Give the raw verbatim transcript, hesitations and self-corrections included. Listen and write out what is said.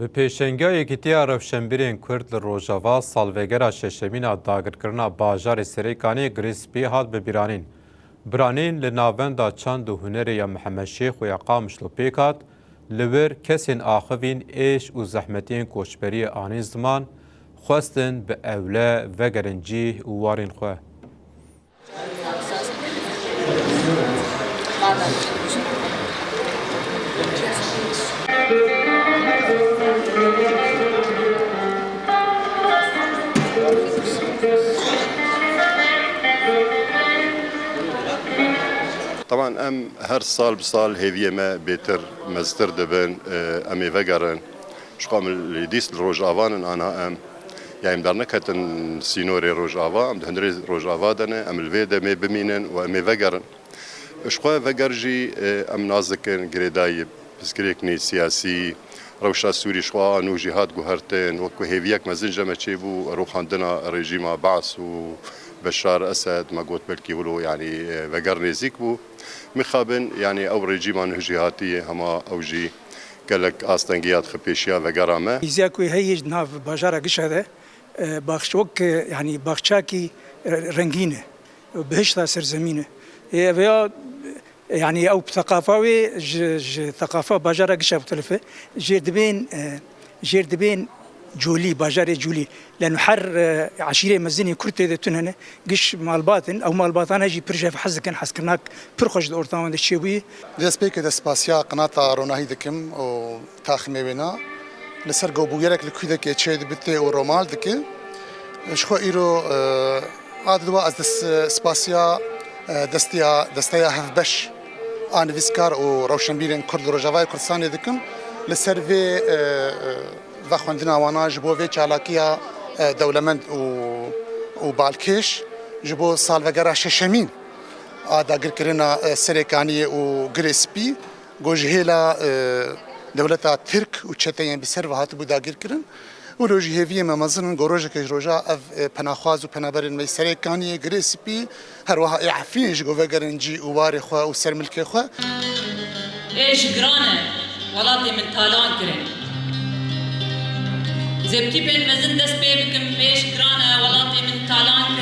Bi pêşengiya Yekîtiya Rewşenbîrên Kurd li Rojava salvegera şeşemîn a dagirkirina bajarê Serêkaniyê Girê Spî hat bibîranîn. Biranîn li Navenda Çand û Hunerê ya Mihemed Şêx û ya Qamişlo pêk hat, li wir kesên axivîn êş û zehmetiyên koçberiyê anîn ziman, xwestin bi ewle vegerin cîh û warên xwe. Teban em her sal bi sal hêviyê me bêtir, meztir dibin, e, em ê vegerin. Ji xwe em li dîs li Rojava nin, ana em, ya em derneketin sînorê Rojava, em di hundirê Rojava de ne, em li vê demê bimînin û em ê vegerin. Ji xwe veger jî, e, em nas dikin girêdayî pirsgirêknî siyasî, rewşa Sûrî ji xwe a nû jî hat guhertin, wekî hêviyek mezin ji me çêbû, rûxandina rejîma Baas û Beşar Esed, me got belkî wilo, yanî, e, veger nêzîk bû. Mixabin, yanî ew rejîma nû jî hatiye, hema ew jî gelek astengiya dixe pêşiya vegera me. Hêziya ku heye ji nav bajara Gişa de, e, baxç-, wek, e, yanî baxçakî, e, rengîn e. Bihişta serzemîn e. E, ev ya, e, yanî ew seqafa wê ji, ji seqafa bajara Gişa muxtelif e. Jêr dibên, e, jêr dibên Colî, bajarê Colî. Leno her, e, eşîrê mezin ê Kurd tê de tune ne. Giş malbat in. Ew malbatane jî pir ji hev hez dikin. Hezkirinak pir xweş di orta wan de çêbûyî. Destpêkê de spasiya qinata ronahî dikim û taximê wêna. Li ser go bûyerek li kûdekê çê dibitê û romal dike. Ji xwe îro, e, a diduwa ez des-, spasiya, e, destiya, desteya hevbeş a nivîskar û rewşenbîrên Kurd li Rojavayê Kurdistanê dikim. Li ser vê, e, e, vexwendina wana ji bo vê çalakiya, e, dewlemend û, û balkêş ji bo salvegera şeşemîn a dagirkirina, e, Serêkaniyê û Girê Spî, ku ji hêla, e, dewleta Tirk û çeteyên bi ser ve hatibû dagirkirin. Wilo jî hêviyê me mezin in, ku rojeke ji roja ev, e, penaxwaz û penaberên me yê Serêkaniyê, Girê Spî, her wiha ê Efrînê jî ku vegerin cî û warê xwe û sermilkê xwe. Êş giran e, welatê min talan kirin. Zebtîpên mezin dest pê bikim, êş giran e, welatê min talan kirin.